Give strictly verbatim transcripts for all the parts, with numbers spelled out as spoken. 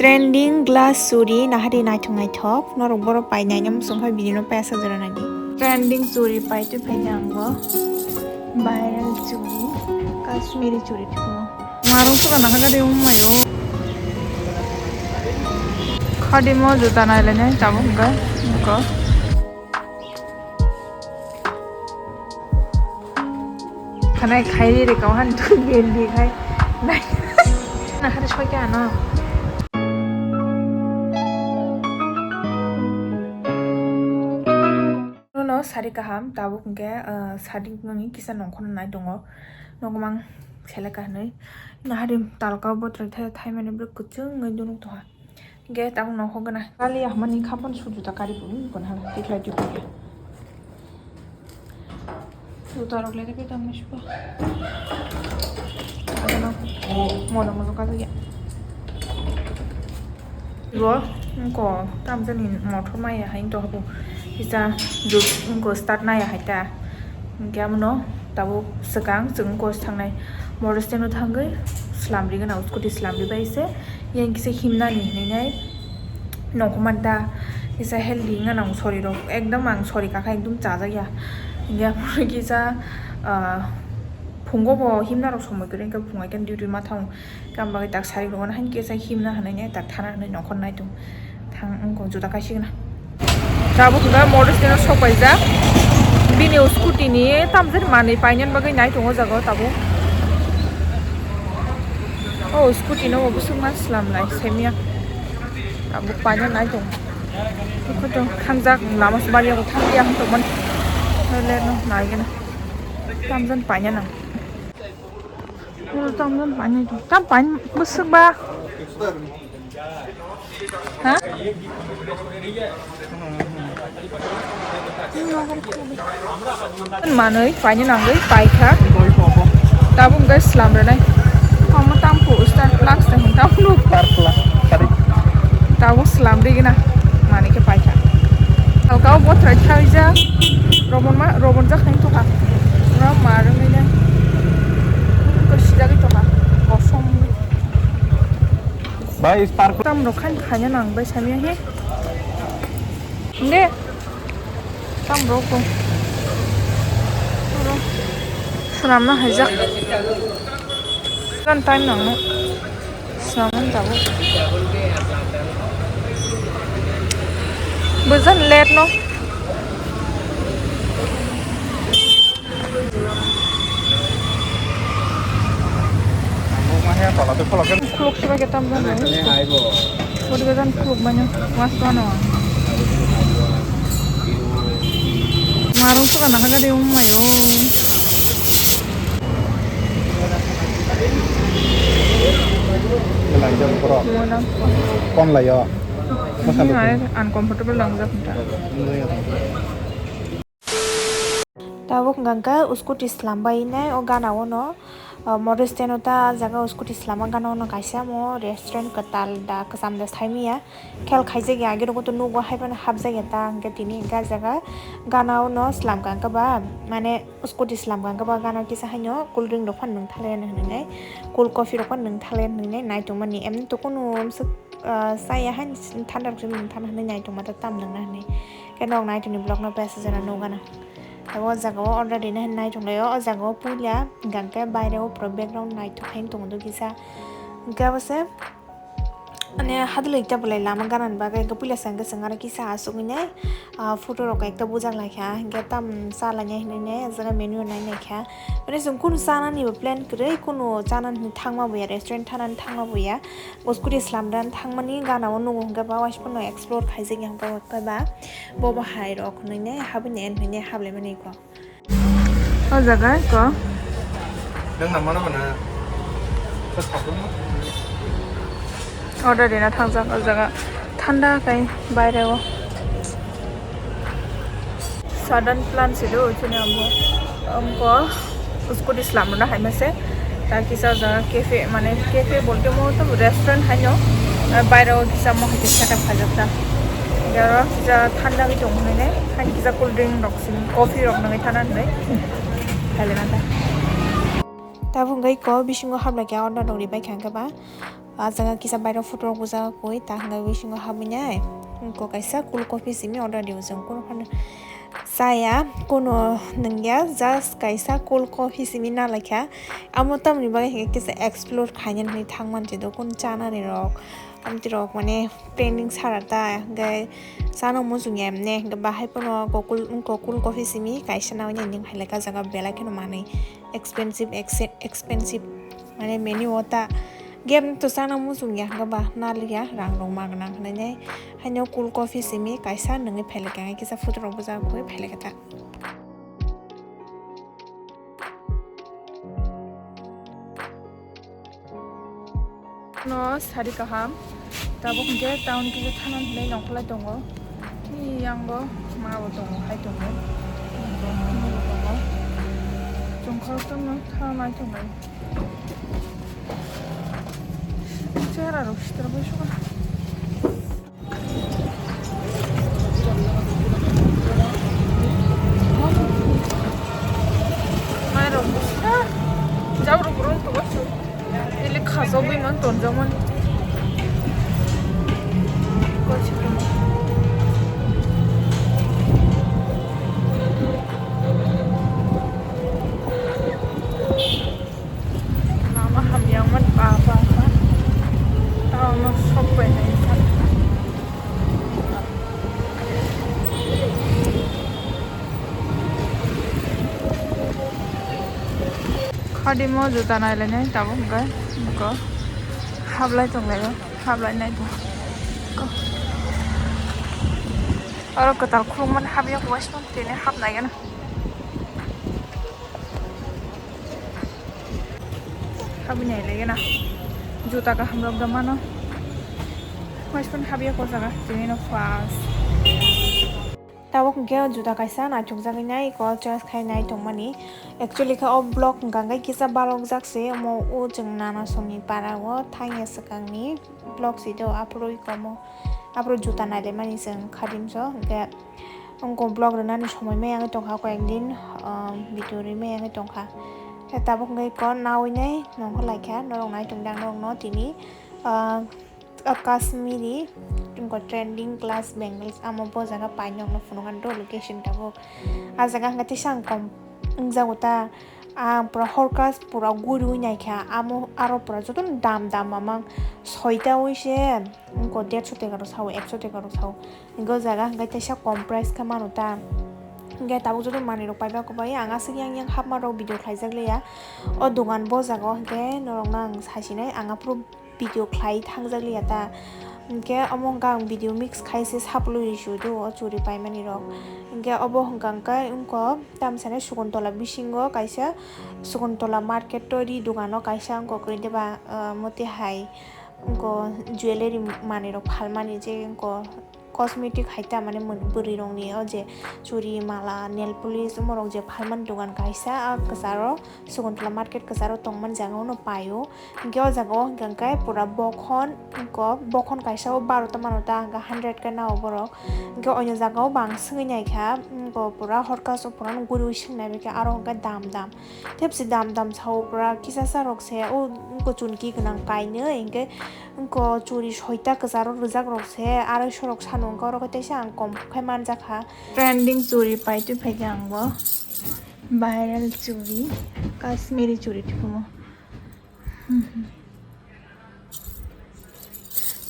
Trending glass churi nahari naithok naithok, norok borok painai no muchung khai bini no paisa jora nani. Trending churi pai twi phaikha ang bo. Viral churi, Kashmiri churi thikmo. Marung suka nahagari wngmaio. Khadimo juta nailainai tabuk hwnkhe. Khanai khairi rikao han tu bendi khai. Nahari soikha ano. Nono sari kaham tabuk hwnkhe, ah, sari noni kisa nongkhorno nai tongo. Nokmang seleka hinwi. Nahari talka botrai thai, thaimani bwrwi kwchwngwi dunuk tongha. Hingke tabuk nokhok gana. Kali ahmani khapan sujuta kari puni kono hala tikhlai tibuk ya. Juta rok le tebak tang masibo. Adana mono mono kajak ya. Bo wngko tamjani motor maya hai wngtong habo. Kisa juk wngko start naya hai ta. Hingke amono tabuk swkang chwng kos thangnai motor stand o thangwi slamri gana scooty slamri bai se yang kisa himnani hinwi nai nongkhormani ta kisa healthy wngna nang sori rok ekdom ang sori kakha ekdom chajak ya hingke kisa ah, phungo bo himna rok somoi kwrwi hingke phungo khe duty ma thango. Kam bagwi tak sari rok hain kisa himna hinwi ne tak thana hinwi nongkhor nai tongo. Thang wngkha juta kaisik na. Tabuk hwnba motor stand o sok paijak. Bini o scooty ni tamjani manwi painani bagwi nai tongo o jaga o tabuk. O scooty no bo bwswk ma slam lai semiya. Tabuk painani nai tongo. Thangjak lama se bariya bo thangya hwn tongmani. Nai gana. Tamjani painani. Tam tam painani tongo. Tam painani bwswk ba. Ha? Manwi painani nangwi paikha. Tabuk hwnkhe slam rwnai. Omo tamkhe Star Plus tong tamkhe. Star Plus, sorry. Tabuk slam rigwna manwi khe paikha. Halka o bothrai thaijak. Robon ma, robon jak hai tongkha. Pura ma rwngwi nai. Ko sijagwi tongkha. Kosom. Bai, Star Plus. Tam rok khan khaina nang bai samya he. Nge. Tam rok bo. Oro swnamna haijak. Kan time nangno. Swnamna jabo. Bwjan late no. Khuluk sibai khe tam jani. Bodi khe jani khuluk manya. Mas mano. Marung suka nahagari wngmaio. Langjak borok. Mono. Kom laio. Ini hai uncomfortable langjak ta. Tabuk hwnkha khe scooty slam bai nai o gana o no, ah, motor stand o ta jaga o scooty slama gana o no kaisa mo restaurant kwtal da kwcham da sai manya. Khel khaijak ya, agirok to nugo hai phano hapjak ya ta, hwnkhe tini hwnkhe ah jaga gana o no slam kha, hwnkhe ba mane scooty slam kha, hwnkhe ba gana o kisa haino cool drink rok phano nwng tha lai ya hinwi nai, cool coffee rok phano nwng tha lai ya hinwi nai, nai tongmani emni to kunu bwswk, ah, chaya haino thanda rok se nwng tha na hinwi nai tongma ta tam nwng na hinwi khe nok nai tongni vlog no besa jora nukgana. Abo o jaga o order rina hinwi nai tonglaio, o jaga o puila hwnkhe baire o pura background naithok khe tongdo kisa, hwnkhe abo se. Mane hadwlwi ekta belai lama ganani bagwi hwnkhe puila se hwnkhe chwng aro kisa asugwi nai, ah, photo rok ekta bujak lai kha, hwnkhe tam cha lainai hinwi nai, o jaga menu nai nai kha. Mane chwng kunu chanani bo plan kwrwi, kunu chanani hinwi thangma bo ya, restaurant thanani thangma bo ya. O scooty slamdan thangmani gana o nugo hwnkhe ba waisa phano explore khaijak ya hwnkhe ba bo bo hai rok hinwi nai habwi nai hinwi nai hablai mani kho. O jaga ko. Nang nama nama na? Order rina thangjak o jaga thanda kai baire o. Sudden plan se do chini amo. Amko scooty slam rwna hai mase. Ta kisa o jaga cafe mane cafe bolte mo to restaurant hai no. Baire o kisa mo hai setup khaijak ta. Jaro kisa thanda bi tong hwnwi nai. Hai kisa cool drink rok. Coffee rok nangwi thana hinwi khailai manta. Tabuk hwnkhe ko bisingo hablai khe order rok ribai kha hwnkhe ba. Ah jaga kisa bairo photo rok bujak koi ta hwnkhe bisingo habwi nai. Ko kaisa cool coffee simi order rio jeng kunu phano chaya, kunu nungya, just kaisa cool coffee simi nalaikha. Amo tamoni bagwi hwnkhe kisa explore khaina hinwi thangmani do kunu chanani rok. Amtwi rok mane trending sara ta, hwnkhe chana muchung ya emne, hwnkhe bahai pono kokul, kokul coffee simi kaisa nawi nai ning hai lekha jaga belai kheno manwi expensive, ex-, expensive mane menu o ta. Game to chana muchung ya, hwnkhe ba naliya rang rok ma gwnang hwnwi nai. Haino cool coffee simi kaisa nungwi phai lekha, kisa photo rok bujak koi phai lekha ta. No sari kaham. Tabuk hwnkhe town kisa thana hinwi nongkholai tongo. Tini yango ma bo tongo, hai tongo. Tongo. Chwngkhoroksa no thanai tongo. Chera rok sitor bai suka. Mairok busa. Jabra burung tu basu. Ili khasok bi man tonjak man. Lama hamyang man pa pa pa. Tao no sok pai nai san. Khadimo juta nai lai nai tabuk hwnkhe buko hablai tong lai o, hablai nai tong. Oro kwtal khulukmani habya kuaisa tini hap nai gana. Habwi nai lai gana. Juta kaham rok da mano. Maispan habya ko jaga tini no fast. Tabuk hwnkhe o juta kaisa naithokjagwi nai ko choice khai nai tongmani. Actually khe o vlog hwnkha hwnkhe kisa balokjak se omo o chwng nana somni para o thangya swkangni vlog si do aphuru ikomo aphuru juta nailaimani chwng khadim so hwnkhe. Wngkha vlog rwnani somoi maya wngwi tongkha, koyek din, um, video rwi maya wngwi tongkha. Khe tabuk wngwi kon nawi nai nongkha laikha, norok nai tongdi ang norokno tini, uh, Kashmiri wngkha trending glass bangles, amo bo jaga pai nokno phunukha do location tabuk. Ah jaga hwnkhe teisa ang kom wngjago ta, ang pura horkas pura guriwi naikha, amo aro pura jotono dam dam mamang soita wi se wngkha derso teka rok sao, ekso teka rok sao. Hingke o jaga hingke teisa kom price khe mano ta. Hingke tabuk joto manui rok paiba kwbai ang aswk yang yang hapma rok video khlaijak liya. O dogan bo jaga o hingke norok no ang sasinai ang aphuru video khlai thangjak liya ta. Hingke omo hingke ang video mix khai se saplui risudu o churi paimani rok. Hingke obo hingka hingke wngko tamsani Sukuntola bisingo kaisa Sukuntola market tori dogan o kaisa wngko kwrwi diba, ah, motihai wngko jewellery manui rok phalmani je wngko. Cosmetic hai ta mane bwrwi rokni o je churi, mala, nail polish omo rok je phalmani dogan kaisa a kwcharo Sukuntla market kwcharo tongmani jaga o no pai o. Hingke o jaga o hingka hingke pura bokhon, wngko bokhon kaisa o baro ta mano ta hingke hundred khe nao borok. Hingke oino jaga o bo ang swngwi naikha, wngko pura horkas o pura no guriwi swngnai bai khe aro hingke dam dam. Tepsi dam dam sao pura kisa sa rok se o wngko chunki gwnang kainwi hingke wngko churi soita kwcharo rwjak rok se aroiso rok sano wngkha oro khe teisa ang kom khai manjakha. Trending churi paitwi phaikha ang bo viral churi Kashmiri churi thwimo.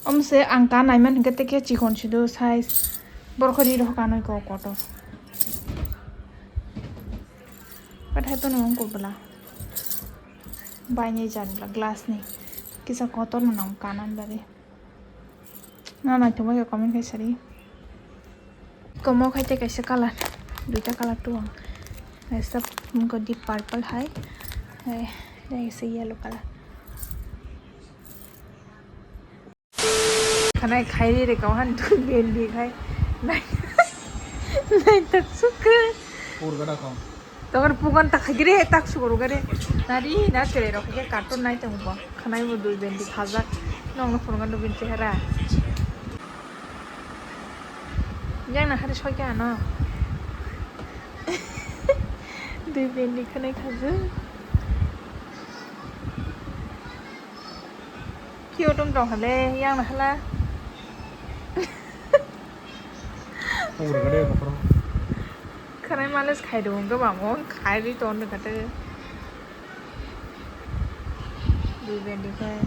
Omse ang ka naiman hingke teke chikon sido size borok ri rok kanoi ko kotor. Pathai pano wngkuk bwla. Bainai jan bwla glass ni. Kisa kotor no nang kanan bagwi. Na naithok bai comment khai sari. Komo khai tei kaisa colour. Duita colour tuang. Kaisa wngkha deep purple hai. Hai, tei kaisa yellow colour. Khanai khairi re kau han tu bendi khai. Nai, nai tak suka. Pur gada kau. Tokar pukan tak khagire tak sukuru gare. Nari na chere rok ke carton nai tong bo. Khanai bo dui bendi khajak. Nong no phunukha nubini chehera. Yang na hari soi khe ano. Dui bendi khanai khajak. Khe otom tong hale, yang na hala. Khwnai malis khai do hwnkhe bamo, khai ri ton de kate. Dui bendi khai.